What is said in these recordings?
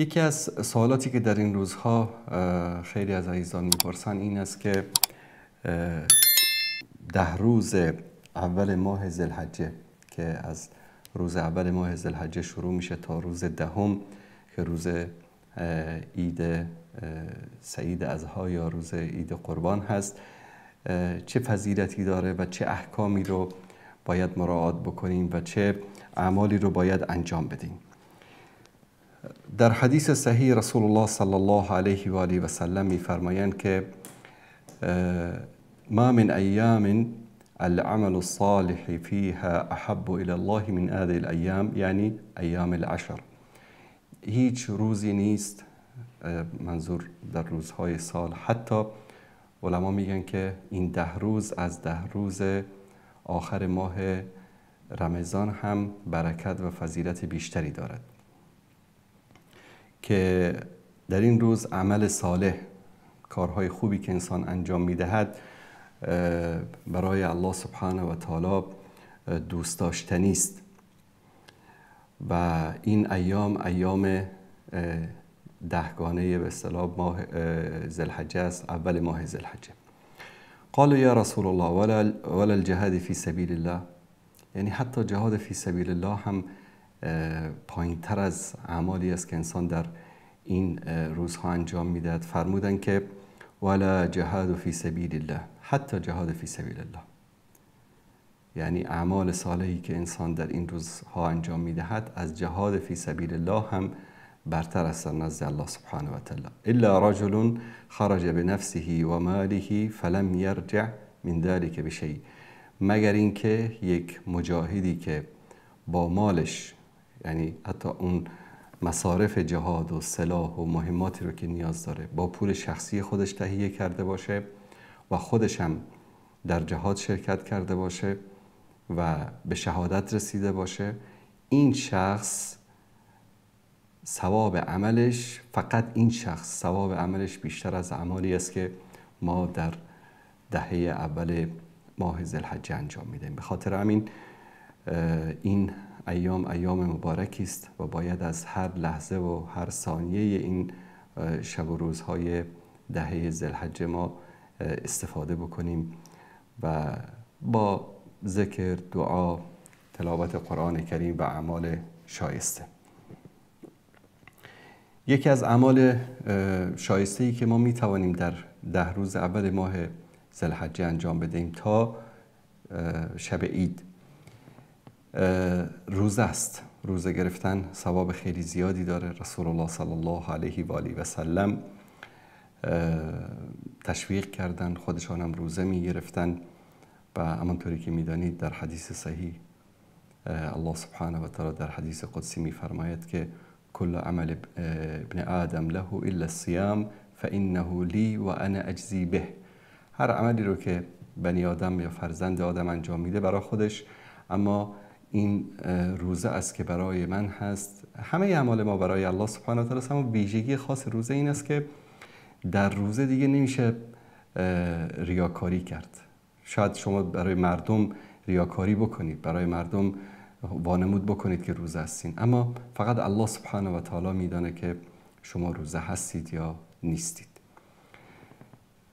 یکی از سوالاتی که در این روزها خیلی از عزیزان میپرسن این است که 10 روز اول ماه ذوالحجه که از روز اول ماه ذوالحجه شروع میشه تا روز دهم که روز عید سعید اضحی یا روز عید قربان هست، چه فضیلتی داره و چه احکامی رو باید مراعات بکنیم و چه اعمالی رو باید انجام بدیم. در حدیث صحیح رسول الله صلی الله علیه و آله و سلم میفرمایند که ما من ایام العمل الصالح فيها احب الى الله من هذه الایام، یعنی ایام العشر. هیچ روزی نیست، منظور در روزهای سال، حتی علما میگن که این 10 روز از 10 روز آخر ماه رمضان هم برکت و فضیلت بیشتری دارد، که در این روز عمل صالح، کارهای خوبی که انسان انجام میدهد برای الله سبحانه و تعالی دوست داشتنی است. و این ایام ایام دهگانه به اصطلاح ماه ذوالحجه است، اول ماه ذوالحجه. قالوا یا رسول الله ولا الجهاد فی سبیل الله، یعنی حتی جهاد فی سبیل الله هم پایین تر از اعمالی است که انسان در این روزها انجام میدهد. فرمودن که ولا جهاد فی سبیل الله، حتی جهاد فی سبیل الله، یعنی اعمال صالحی که انسان در این روزها انجام میدهد از جهاد فی سبیل الله هم برتر است نزد الله سبحانه و تعالی. الا رجل خرج بنفسه و ماله فلم یرجع من ذلك بشیء، مگر اینکه یک مجاهدی که با مالش، یعنی حتی اون مصارف جهاد و سلاح و مهماتی رو که نیاز داره با پول شخصی خودش تهیه کرده باشه و خودش هم در جهاد شرکت کرده باشه و به شهادت رسیده باشه، این شخص ثواب عملش، فقط این شخص ثواب عملش بیشتر از اعمالی است که ما در دهه اول ماه ذوالحجه انجام میدیم. به خاطر همین این ایام ایام مبارکی است و باید از هر لحظه و هر ثانیه این شب و روزهای دهه ذوالحجه ما استفاده بکنیم و با ذکر، دعا، تلاوت قرآن کریم و اعمال شایسته. یکی از اعمال شایسته‌ای که ما میتوانیم در 10 روز اول ماه ذوالحجه انجام بدهیم تا شب عید، روزه است. روزه گرفتن ثواب خیلی زیادی داره. رسول الله صلی الله علیه و آله و سلم تشویق کردن، خودشان هم روزه می گرفتن و همانطوری که میدانید در حدیث صحیح الله سبحانه و تعالی در حدیث قدسی میفرماید که کل عمل ابن آدم له الا الصيام فانه لی و انا اجزی به. هر عملی رو که بنی آدم یا فرزند آدم انجام میده برای خودش، اما این روزه است که برای من هست. همه اعمال ما برای الله سبحانه و تعالی است، اما ویژگی خاص روزه این است که در روزه دیگه نمیشه ریاکاری کرد. شاید شما برای مردم ریاکاری بکنید، برای مردم وانمود بکنید که روزه هستین، اما فقط الله سبحانه و تعالی میدانه که شما روزه هستید یا نیستید.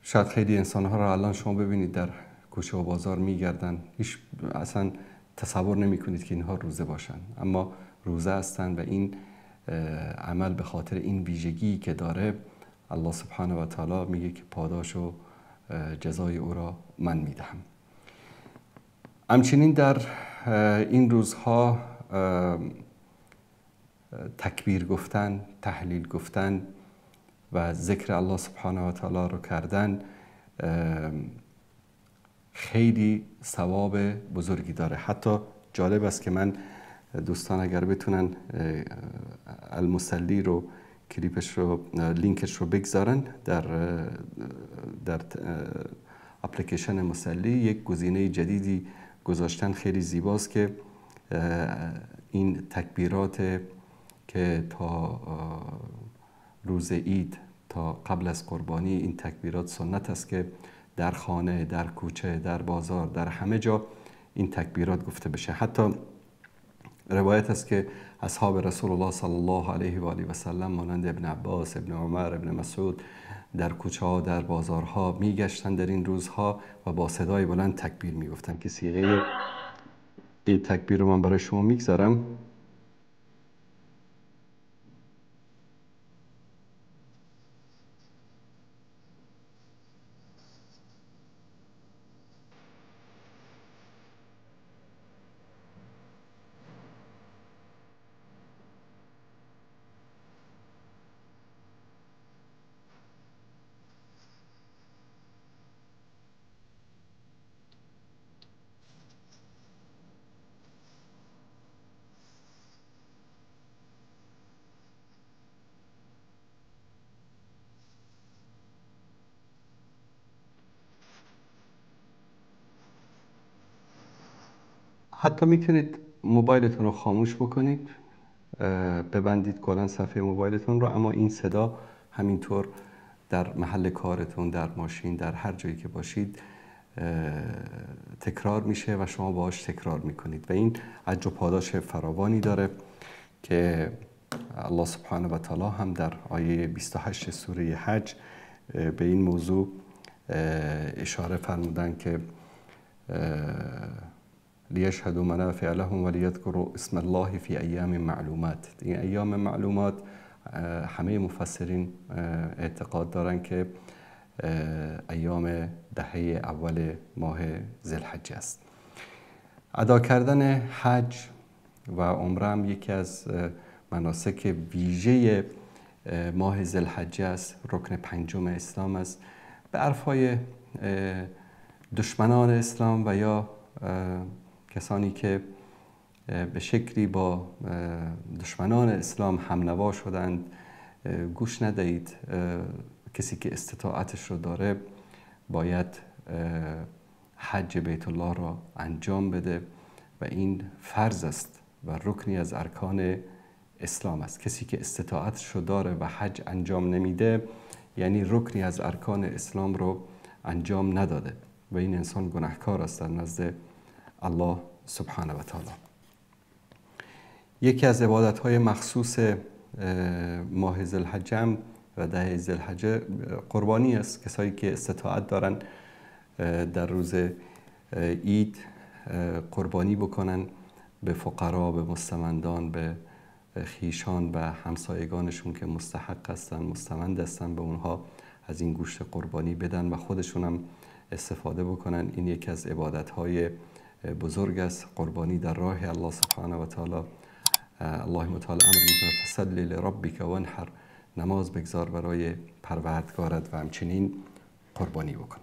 شاید خیلی انسانها را الان شما ببینید در کوچه و بازار میگردن، هیچ اصلا تصور نمی کنید که اینها روزه باشن، اما روزه هستن و این عمل به خاطر این ویژگی که داره الله سبحانه و تعالی میگه که پاداش و جزای او را من میدهم. همچنین در این روزها تکبیر گفتن، تحلیل گفتن و ذکر الله سبحانه و تعالی رو کردن خیلی ثواب بزرگی داره. حتی جالب است که من دوستان اگر بتونن المصلی رو، کلیپش رو، لینکش رو بگذارن در اپلیکیشن مصلی، یک گزینه جدیدی گذاشتن خیلی زیباست که این تکبیرات که تا روز عید، تا قبل از قربانی، این تکبیرات سنت است که در خانه، در کوچه، در بازار، در همه جا این تکبیرات گفته بشه. حتی روایت است که اصحاب رسول الله صلی الله علیه و آله و سلم مانند ابن عباس، ابن عمر، ابن مسعود در کوچه ها، در بازارها میگشتند در این روزها و با صدای بلند تکبیر میگفتند که صیغه این تکبیر رو من برای شما میگذارم. حتی میتونید موبایلتون رو خاموش بکنید، ببندید کلا صفحه موبایلتون رو، اما این صدا همینطور در محل کارتون، در ماشین، در هر جایی که باشید تکرار میشه و شما باهاش تکرار میکنید و این اجر و پاداش فراوانی داره که الله سبحانه و تعالی هم در آیه 28 سوره حج به این موضوع اشاره فرمودن که لیشهدوا منافع لهم ولیذکروا اسم الله فی ایام معلومات. این ایام معلومات همه مفسرین اعتقاد دارن که ایام دهه اول ماه ذوالحجه است. ادا کردن حج و عمره هم یکی از مناسک ویژه ماه ذوالحجه است، رکن پنجم اسلام است. به حرفهای دشمنان اسلام و یا کسانی که به شکلی با دشمنان اسلام همنوا شدند گوش ندهید. کسی که استطاعتش رو داره باید حج بیت الله را انجام بده و این فرض است و رکنی از ارکان اسلام است. کسی که استطاعتش رو داره و حج انجام نمیده یعنی رکنی از ارکان اسلام رو انجام نداده و این انسان گناهکار است در نزد الله سبحانه و تعالی. یکی از عبادت‌های مخصوص ماه ذوالحجه و دهه ذوالحجه قربانی است. کسایی که استطاعت دارن در روز عید قربانی بکنن به فقرا، به مستمندان، به خیشان و همسایگانشون که مستحق هستن، مستمند هستن، به اونها از این گوشت قربانی بدن و خودشون هم استفاده بکنن. این یکی از عبادت‌های بزرگ است، قربانی در راه الله سبحانه و تعالی. الله متعال امر میکنه فصل لربک وانحر، نماز بگذار برای پروردگارت و همچنین قربانی بکن.